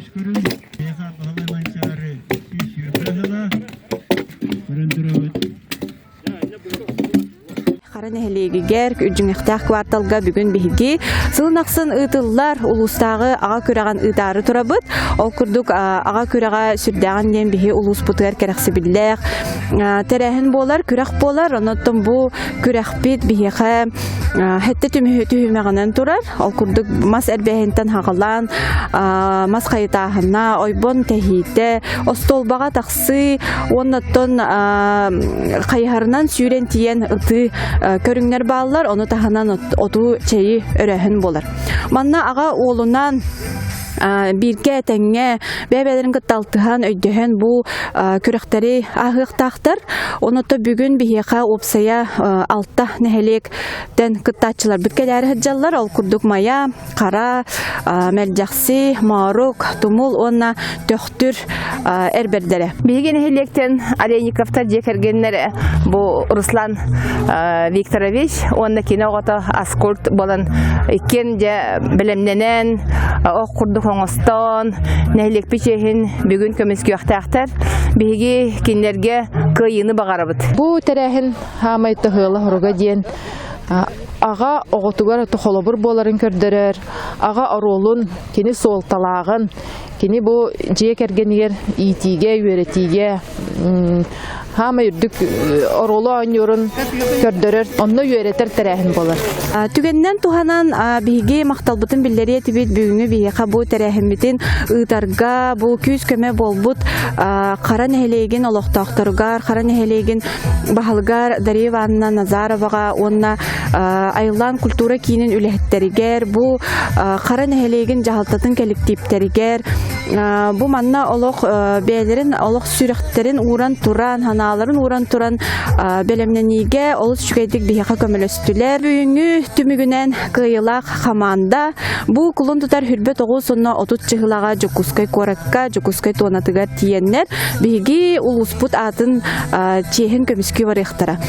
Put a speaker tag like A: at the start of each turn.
A: Үһүс көрүҥ Миэхэ Баһылай Манчаары 120 сыла көрөн турабыт.
B: Хара нэһилиэгигэр Үрдүҥэхтээх кварталга бүгүн биһиги сылын ахсын ыытыллар улуустааҕы аҕа күрэҕин ыытаары турабыт. Ол курдук аҕа күрэҕэ сүрдээҕин диэн биһи улууспутугар кэрэхсэбиллээх тэрээһин буолар, күрэх буолар. Онон бу күрэхпит биһиэхэ хэттэ түһүмэҕинэн турар. Ол курдук мас эрбэһинтэн хаҕалаан мас хайытааһына, ойбон тэһиитэ, остуолбаҕа тахсыы уонна оттон хайыһарынан сүүрэн тиийэн ытыы көрүҥнэр бааллар. Ону таһынан отуу чэйи өрөөһүн буолар. Манна аҕа уолунан бииргэ тэҥҥэ бэйэ-бэйэлэрин кытта алтыһан, өйдөһөн бу күрэхтэри ааһыахтаахтар. Оното бүгүн биһиэхэ уопсайа алта нэһилиэк тэн кыттааччыларбыт кэлээри сылдьаллар. Ол курдук Майа, Хара, Мэлдьэхси, Моорук, Тумул уонна Төхтүр эр бэрдэрэ.
C: Биһиги нэһилиэктэн Олейниковтар дьиэ кэргэннэр бу Руслан Викторович уонна кини оҕото Аскольд буолан иккиэн дьэ бэлэмнэнэн, ох курдук оҥостон, нэһилиэкпит чиэһин бүгүн көмүскүөхтээхтэр. Биһиги кинилэргэ кыайыыны баҕарабыт.
D: Бу тэрээһин Хаамай тоһуола хоруга диэн аҕа оҕотугар холобур буоларын көрдөрөр, аҕа оруолун, кини суолталааҕын, кини бу дьиэ кэргэнигэр иитиигэ, үөрэтиигэ хаамай үрдүк оруолу оонньуурун көрдөрөр, онно үөрэтэр тэрээһин буолар.
B: Түгэнинэн туһанан биһиги махталбытын биллэриэ этибит бүгүҥҥү биһиэхэ бу тэрээһиммитин ыытарга бу күүс-көмө буолбут Хара нэһилиэгин олохтоохторугар, Хара нэһилиэгин баһылыгар Дарья Ивановна Назароваҕа уонна Айыллаан культура киинин үлэһиттэригэр, бу Хара нэһилиэгин дьаһалтатын кэлэктииптэригэр, бу манна олох бэйэлэрин олох сүрэхтэрин ууран туран, санааларын ууран туран бэлэмнэниигэ олус үчүгэйдик биһиэхэ көмөлөстүлэр. Бүгүҥҥү түмүгүнэн кыайыылаах хамаанда бу кулун тутар 29 уонна 30 чыһылаҕа Дьокуускай куоракка, Дьокуускай туонатыгар тиийэннэр биһиги улууспут аатын чиэһин көмүскүү барыахтара.